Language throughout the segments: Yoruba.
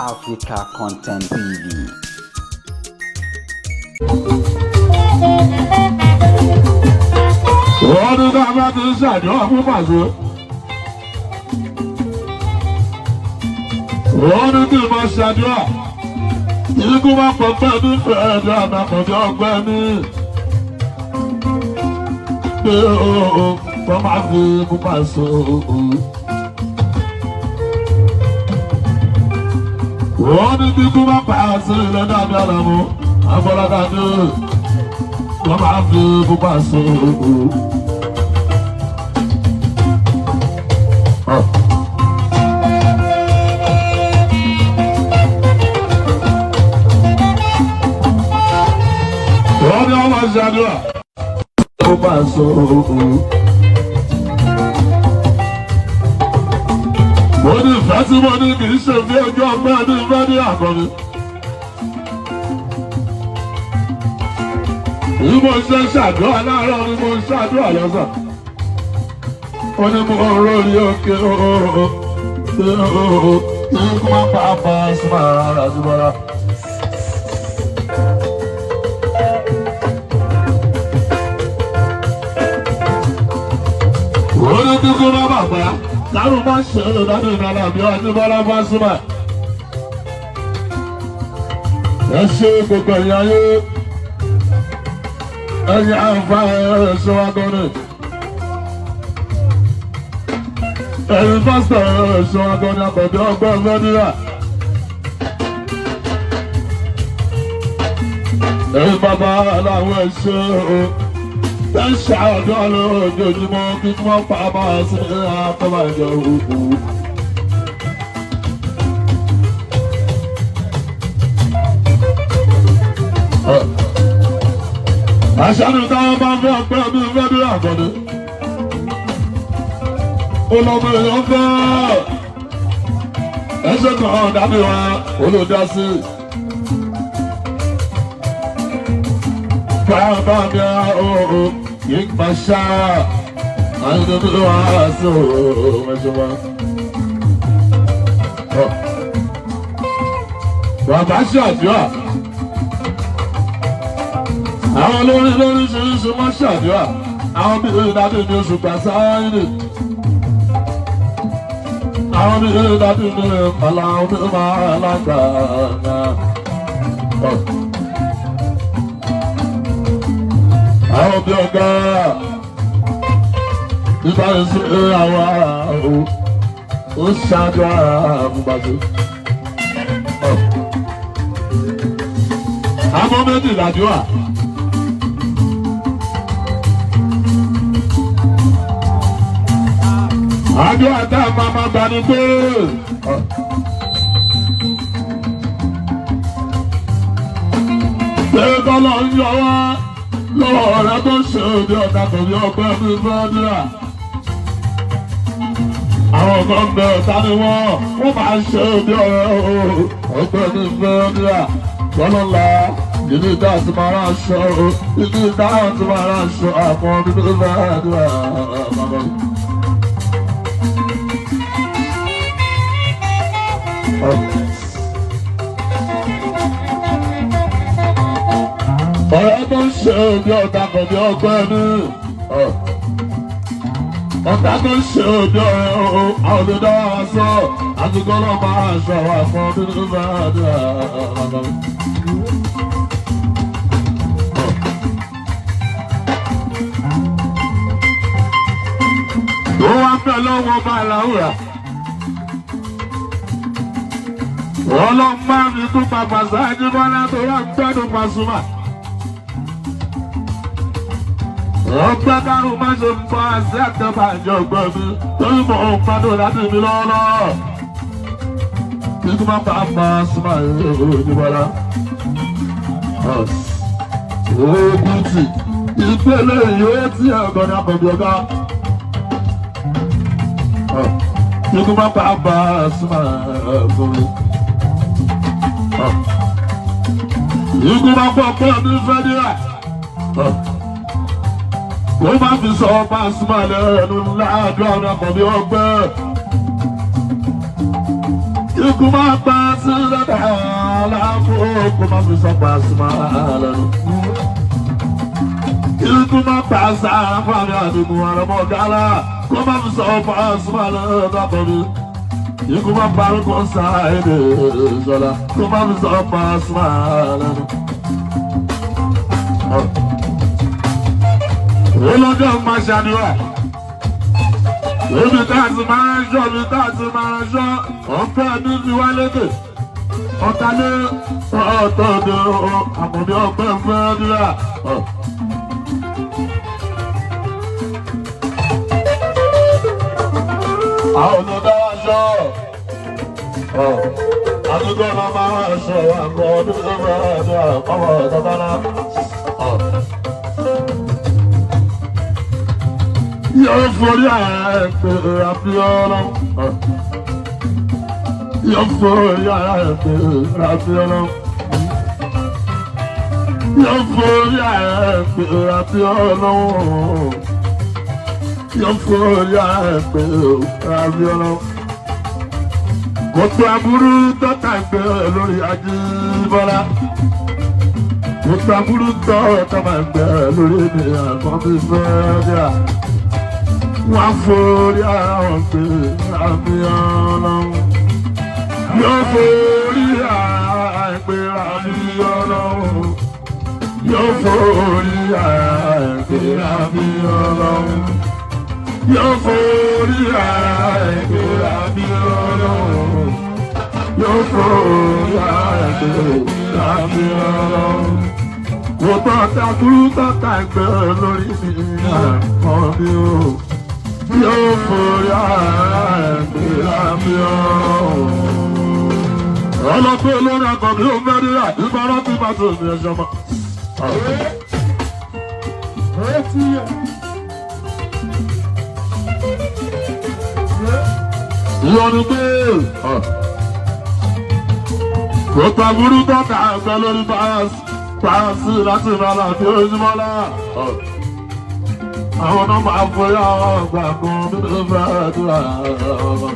Africa Content TV. Wọ́n ní ká bá ti ń ṣàdúrà fún Pàṣẹ. Wọ́n ní kí n máa ṣàdúrà. Ikú máa pọ̀ pẹ́ ní fẹ́ẹ́ àmàkànjọ́ ọgbẹ́ mi. Pé o wọ́n máa fi ikú Pàṣẹ. Wọ́n ní kí ikú máa Pàṣẹ lọ́dọ̀ àbí àlàmú. Àbọ̀lọ́dà ní wọ́n máa fi ikú Pàṣẹ. Wọ́n ní ọmọ ṣàdúrà. Ó bá sọ òun. Mo ní ìfẹ́ tí mo ní kì í ṣe bí ojú ọgbẹ́ ní ìfẹ́ ní àkọ́ni. Bí mo ṣe ṣàdúrà láàárọ̀ ni mo ṣàdúrà lọ́sàn. Ó ní mo rórí òkè ooo ní kó má pa bá a súnmọ́ ara sí bọ́lá. Orí kíkú bá bàbá, lárùn bá ṣe é lọ́dún ìdáná bí ọdún bọ́lá bá súnmọ́. Ẹ ṣe gbogbo ẹ̀yìn ayé, ẹ̀yìn àǹfààní ẹ̀ṣọ́ wa gan-an. Ẹ̀yin pásítọ̀ ẹ̀ṣọ́ wa gan-an àkọ́bí ọgbọ́n fẹ́dúrà. Ẹ̀yin bàbá aláwọ̀ ẹ̀ṣọ́ o. Ẹ ṣàdúrà lójoojúmọ́ kí wọ́n pa máa sí àtọ́bàjọ́ òkú. Àṣàlù táwọn bá fẹ́ ọpẹ́ mi fẹ́ bí àkọ́dé. Olọ́mọ èèyàn fẹ́ ẹṣẹ́ kan dábì wa olùdásí. Bàbá mi àhóhó yìí pa ṣá àìdòdò wá sí òun ẹ̀ṣọ́ wa. Bàbá ṣàdúrà. Àwọn olórin lóríṣiríṣi wọ́n ṣàdúrà. Àwọn bí ìdádùn ní oṣù gbàsáyìnì. Àwọn bí ìdádùn ní ọ̀la omi máa lágbàá. Àwọn bí ọ̀gá nípa ìsìn àwọn ó ṣàdúrà àmúgbàdo. Àmọ́ méjì làdúrà. Àdúrà tá a máa máa gbà ní pé. Pé kọ́lọ̀ ń yọ wá lọ́wọ́ ọ̀rẹ́ tó ṣe òde ọ̀tà kò ní ọgbẹ́ mi fẹ́ẹ́dúrà. Àwọn kan bẹ ọ̀tá ni wọ́n máa ń ṣe òde ọ̀rẹ́ ọgbẹ́ mi fẹ́ẹ́dúrà. Kọ́lọ́lá ìlú ìdá àti máa rà aṣọ ìlú ìdá àti máa rà aṣọ àmọ́ nínú fẹ́ẹ́dúrà. Ọ̀rẹ́ tó ń ṣe òbí ọ̀tá kan bí ọgbẹ́ ní. Ọ̀tá tó ń ṣe òbí ọ̀rẹ́ o, àwọn olùdá wa sọ, àtúkọ́ náà máa ṣọ àwọn àfọ nínú bá a. Ó wá fẹ́ lọ́wọ́ bá làwùrà. Ọlọ́run máa fi kú pàpà sáájú bọ́lá tó wà ń gbádùn Pasuma. Ọgbẹ́ kárùn má ṣe ń fọ́ àṣẹ àtẹ́bàjọ́ ọgbẹ́ mi torí mo ń gbádùn láti mi lọ́wọ́lọ́wọ́. Kíkú má pa Pasuma ní bọ́lá. Oògùn tì ìpele yóò tí ẹ̀gọ́ ní akọ̀bí ọ̀gá. Kíkú má pa Pasuma fún mi. Ikú máa pọ̀ pọ̀ ní fẹ́díra. Ó máa fi sọ Pasuma lẹ́nu ládùn àwọn akọ̀bí ọgbẹ́. Ikú máa pa sí lọ́dà aláàbò kó má fi sọ pa sí máa lẹ́nu. Ikú máa pa sára fún àmì àdìgún àrọ̀mọ́ gálá kó má fi sọ pa sí máa lẹ́nu àkọ́bí. Ikú máa pa lóko sáà èdè sọlá kó má fi sọ pa sí máa lẹ́nu. Olọ́jọ́ máa ṣàdúrà. Ibi tá a ti máa ń ṣọ́, ibi tá a ti máa ń ṣọ́, ọ̀pẹ́ mi fi wá lédè. Ọ̀tá ní ọ̀tọ̀ọ̀dọ̀ àmọ̀dé ọ̀pẹ́ fẹ́ dúrà. Àwọn olùdá ṣọ́, àdúgbò náà máa ń ṣọ́ àgọ́ ọdún tó fẹ́ dúrà kọ́mọ̀ ọ̀tọ̀kọ́lá. Yóò forí ara ẹ̀ pé àfihàn. Yóò forí ara ẹ̀ pé àfihàn. Yóò forí ara ẹ̀ pé àfihàn. Yóò forí ara ẹ̀ pé àfihàn. Kò tó aburú tọ́ta gbé lórí Ajíbọ́lá. Kò tó aburú tọ́ta máa gbé lórí ènìyàn kan bí fẹ́ẹ́ dà. Wọ́n forí ara wọn pé àmì ọlọ́run. Yóò forí ara ẹ̀ pé àmì ọlọ́run. Yóò forí ara ẹ̀ pé àmì ọlọ́run. Yóò forí ara ẹ̀ pé àmì ọlọ́run. Yóò forí ara ẹ̀ pé àmì ọlọ́run. Kò tọ́ takúrú tọ́ta ẹgbẹ́ lórí mi àkọ́bí o. Yóò forí ara ẹ̀ pé àmì ọlọ́run. Ọlọ́pẹ́ olórí akọ̀bí ó fẹ́ rírà ìbára tí bá tó ní ẹ̀ṣọ́ mọ́. Ìyọnu pé kò taburú tọ́ka ẹgbẹ́ lórí báàsì láti rárá bí ojúmọ́ láà. Àwọn náà máa forí àwọn ọgbà kan nínú ìfẹ́ àdúrà ọmọ.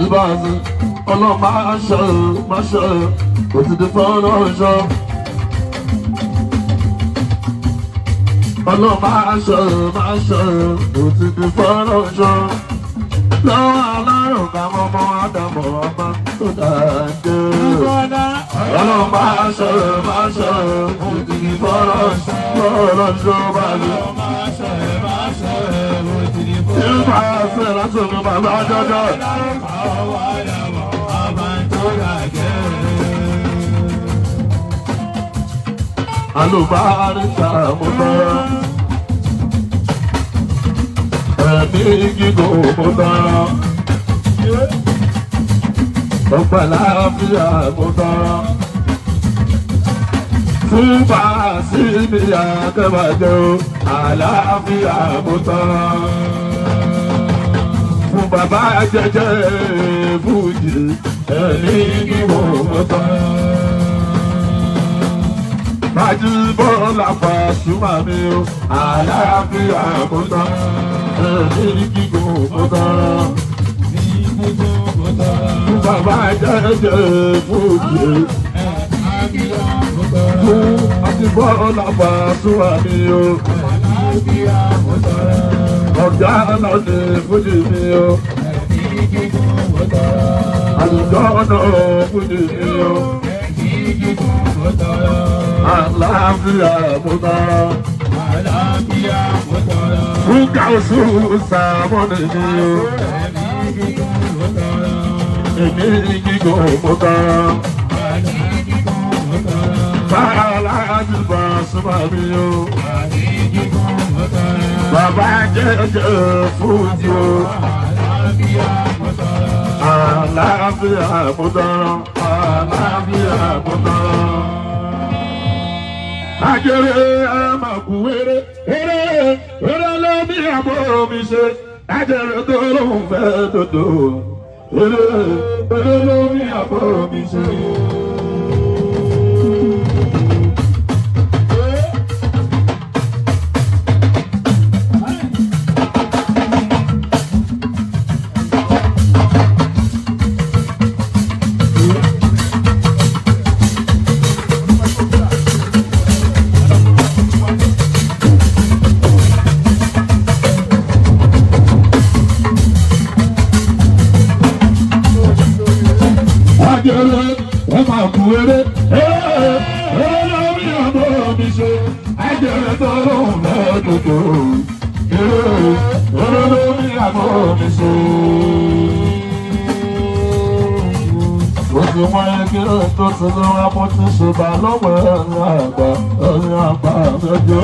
Ìbáàsì ọlọ́run máa ṣe máa ṣe òtítí fún ọlọ́run ṣọ́. Ọlọ́run máa ṣe máa ṣe òtítí fún ọlọ́run ṣọ́. Lọ́wọ́ alárùn ká mọ́mọ́ Ádámù ọmọ tó dáadé. Ọlọ́run máa ṣe máa ṣe òtítí fún ọlọ́run ṣọ́ bá mi. Ìbáàsì láti ọmọ bàbá jọjọ. Àlùbáríkà mo tọrọ, ẹ̀mí gígùn mo tọrọ, ọ̀pọ̀ àlàáfíà mo tọrọ. Fún bàásì mi àkẹ́bàjẹ́ o, àlàáfíà mo tọrọ. Fún bàbá jẹ́jẹ́ fújì, ẹ̀mí gígùn mo tọrọ. Ajíbọ́lá Pasuma mi o, àlàáfíà mo tọrọ, ẹ̀mí gígùn mo tọrọ. Fún bàbá jẹ́jẹ́ fújì, fún Ajíbọ́lá Pasuma mi o, ọ̀gá náà ní fújì mi o, àlùjọ náà fújì mi o. Àlàáfíà mo tọrọ. Àlàáfíà mo tọrọ. Fún Gáúsù Sàmọ́nì mi o. Ẹ̀mí gígùn mo tọrọ. Èmi gígùn mo tọrọ. Ẹ̀mí gígùn mo tọrọ. Bàálà Pasuma mi o. Ẹ̀mí gígùn mo tọrọ. Bàbá jẹ́jẹ́ fújì o. Àlàáfíà mo tọrọ. Àlàáfíà mo tọrọ. Àlàáfíà mo tọrọ. Ajere amaku were were were lómi àbọ̀ mi ṣe. Ajere tó lóun fẹ́ dodo. Were were lómi àbọ̀ mi ṣe. Ẹ máa kú eré eré lórí ọmọ mi ṣe àjẹrẹ tó lóun lẹ́ẹ̀dọ̀dọ̀ eré eré lórí ọmọ mi ṣe. Ó ti wáyé kí ó tó ti lọ́wọ́ mo ti ṣe bá lọ́wọ́ ẹ̀yìn àgbà mẹ́jọ.